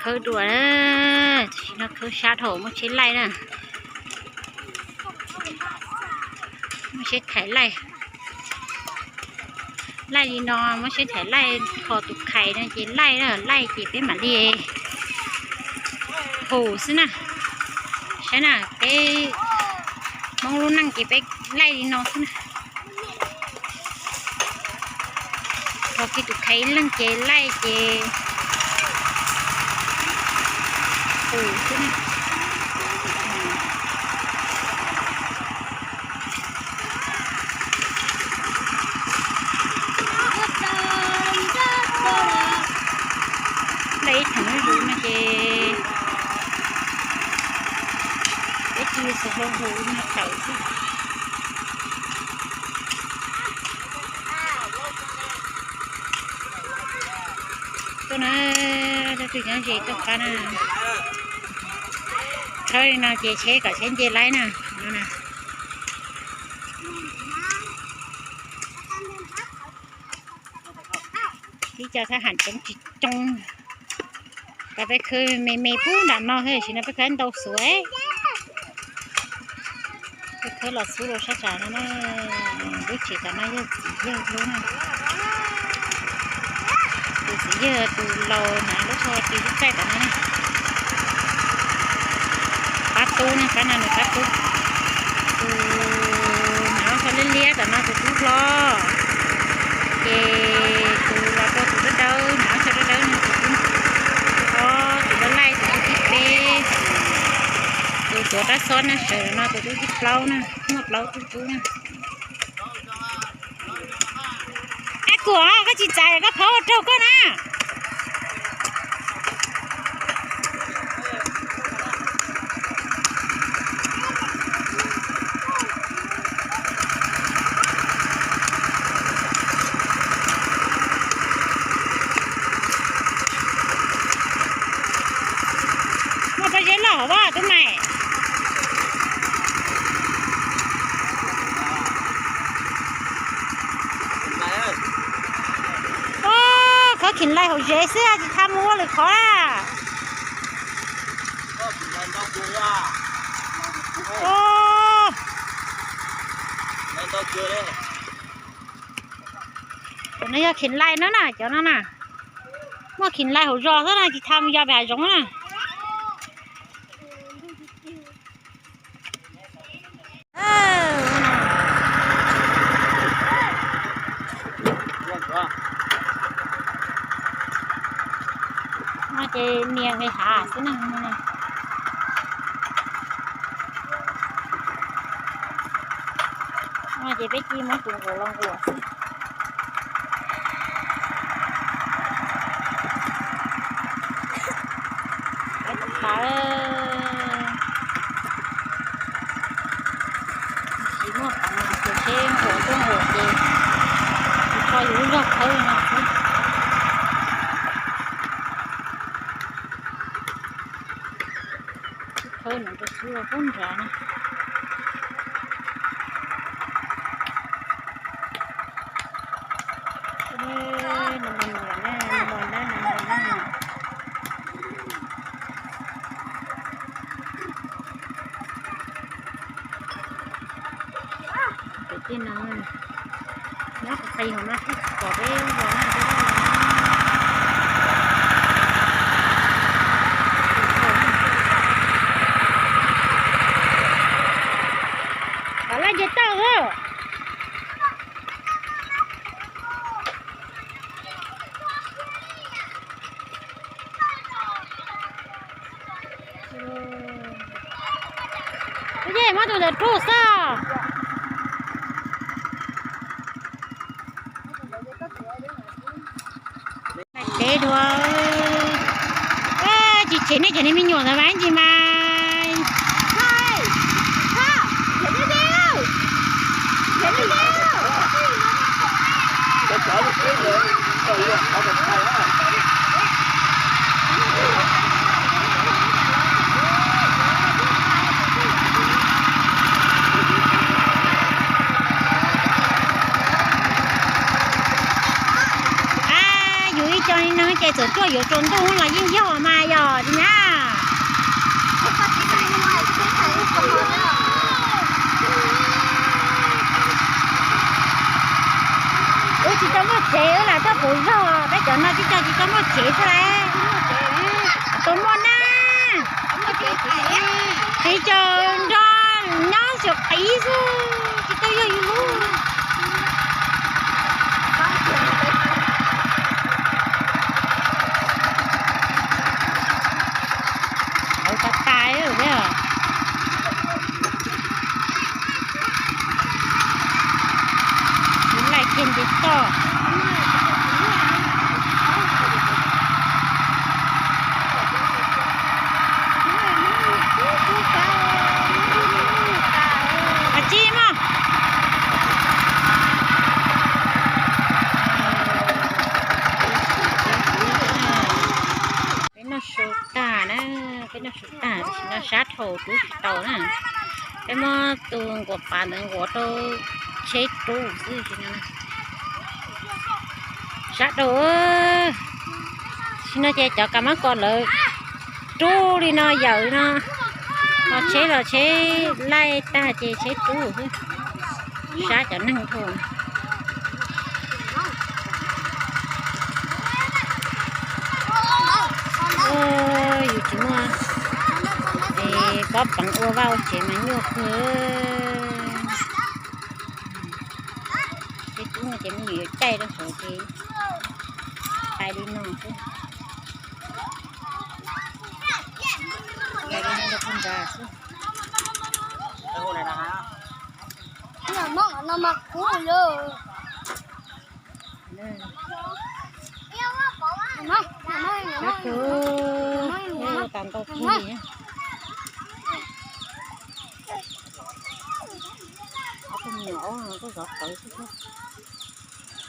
Khawb dua, tam sim no khawb sab dhau muaj tsheb laij na. Muaj tsheb thaiv laij. Laij li no muaj tsheb thaiv laij, kho tus khais no ces laij na, laij ces peb mam li hu xwb na. Saib na, peb Hmoob lub neej ces peb laij li no xwb na. Kho kiag tus khais ib leeg ces laij ces hu xwb na. Laij ib theem zuj zus no ces peb cia li xav hu hu no tawm xwb. Tuaj na, leej twg nyob ze tuaj pab na. Khawb li no ces tsheb kom tsheb nce laij na, no na. Ib co thab ham coob tsis coob. Pab peb khawb me me pub nram no thiab, tam sim no peb khawb ntau xuav. Peb khawb los xub rau sab tsam no na. Lub tsev tom no yog txiv yawg lub na. Tus txiv yawg tus laus hnav lub tsho tis lub txaij tom no na. Pab tub na, pab no nws pab tub. Tus hnav tsho liab liab tom no tus tub hlob, ces tus los rau tus dawb dawb, hnav tsho dawb dawb no tus tub hlob, tus laj laij tus tub thib peb. Tus tuav rab xob na sawv no tus tub thib plaub na, muaj plaub tug tub na. Ab, kuam, koj tsis txav koj phaub ua raug koj na. Muaj pob zeb loj hauv as tub mais. Khawb khim laij hauv zeb xwb tsis tau mus ua lwm qhov a. Cov no yog khim laij no na, cov no na. Muaj khim laij hauv zos xwb na, tsis tau mus yos pem hav zoov na. No ces nias nqis hav xwb na. No ces peb cia muab tus nquas los nquas xwb. Peb tus phav, tsis muaj phav no ces seb nquas tuaj nquas ces tus kho yus lub zog khawb no xwb. Khawb no rau xwb los poob nrad na. Nws mos nrad, nws mos nrad, nws mos nrad. Pem tej no, nyob qhov qis hauv no thiab tsis pom peb zos na, peb zos na. Vam laj nce toj xwb. Ua ciav muab tus ntawd rub xwb. Teb dua. Tsis tshem nej cov niag me nyuam ntawd mas ntsis mas. A, yus ib co li no ces txawm tuaj yuav tsaus ntuj los yeej yog mas yog. Tau muaj tsev xwb las, tau muaj na, tsis tau nrog nyob xwb qiv xwb, tsis tau yog yus lub. Lawv tas tas lawm. Tsis laij kiag nce toj. Ab tsi mas. Peb noj su tag na, peb noj su tag tam sim no sab dhau rub tsis tau na. Peb muab tus nquas pav ntawd nquas rau tsheb rub xwb sim no. Sab dhau. Sim no ces cov kav mab kos lawv rub li no yawm no, los tsheb los tsheb laij tag ces tsheb rub xwb. Sab cov neeg dhau. Yus tsis muaj pob peev ua vaj ua tsev mas nyuaj kawg. Peb tub no ces me nyuam yuav caij rau saud ces pais li no xwb. Pais li no rau puag nrad xwb. Sab kawg, ua tas ntau kawg li. Ob tug me nyuam aub no kuj zov qawv xwb thiab.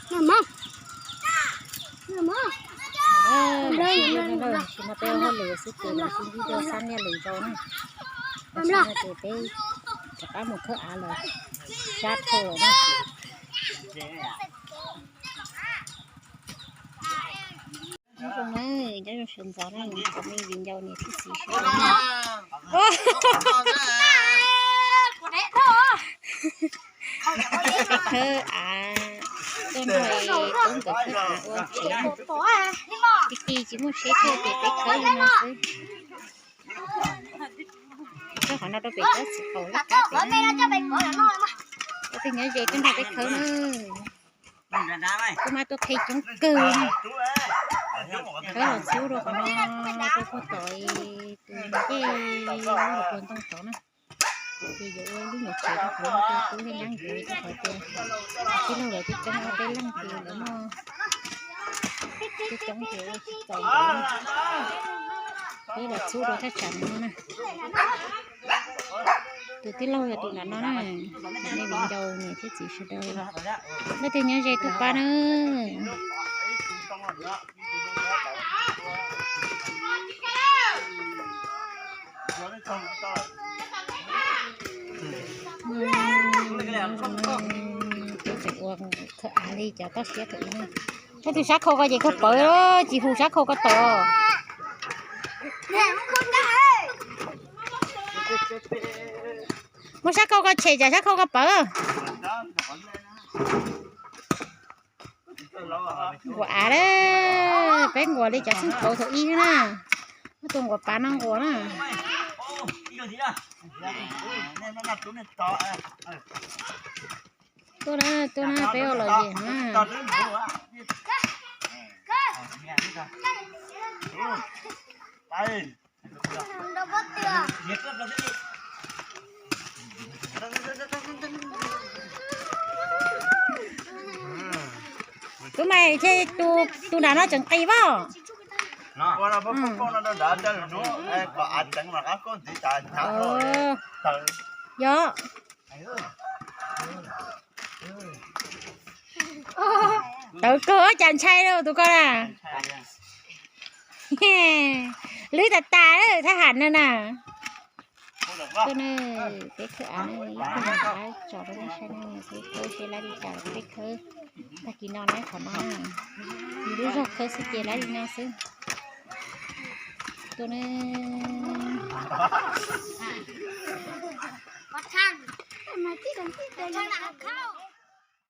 Sim no peb ua hauj lwm xwb ces lawv sib ntsib rau sab niaj lwm zaus na. Tam sim no ces peb rov qab mus khawb av lawm, sab dhau lawm na. Nyob zoo na, nyob zoo sawv ntxov na, cov me viv ncaus niam thiab txiv sawv daws na. Khawb av, tuaj nrog tub nkawd khawb av ua tsev. Tsis, tsis muaj tsheb tuaj ces peb khawb li no xwb. Khawb qhov no rau pem tsob txiv qaub laj kab pem. Ua tej nyob ze tuaj nrog peb khawb na. Kuv mam tuaj qhia coob kawg na. Khawb los txhub rau qhov no, rau puag tom tus ncej lub puag ntoo tod na. Ces yuav ua lub nyuam tsev rau qhov no rau tub thiab nyab nkawd rau qhov tias tij laug lawv coob coob ob peb leeg ces lawv muaj coob coob ces ua tsis txaus nkawd. Peb los txhub rau thaj tsam no na. Tus tij laug yog tus nram no na, cov me viv ncaus niam thiab txiv sawv daws, leej twg nyob ze tuaj pab na. Peb tseem ua khawb av li cov toj siab thaum ub na. Leej twg sab khau ko ces kawg pawv, tsis hu sab khau ko tawm. Muab sab khau ko tshem tsam sab khau ko pawv. Nquas av lawm, peb nquas li cov xeeb kauv thaum ub na. Muab tus nquas pav no nquas na. Tuaj na, tuaj na, peb ua lom zem na. Tub mas, tus nram no tseem qis pab. Yog. Tawv kawg, cas ntshai rau tus ko na. Lwb tas tas thab ham no na. Tuaj na, peb khawb av na, ib tug nrog tso rau nej saib na, peb khawb seb laib li cas peb khawb. Tag kis no na, qhov no yus lub zog khawb xwb ces laib li no xwb. Tuaj na.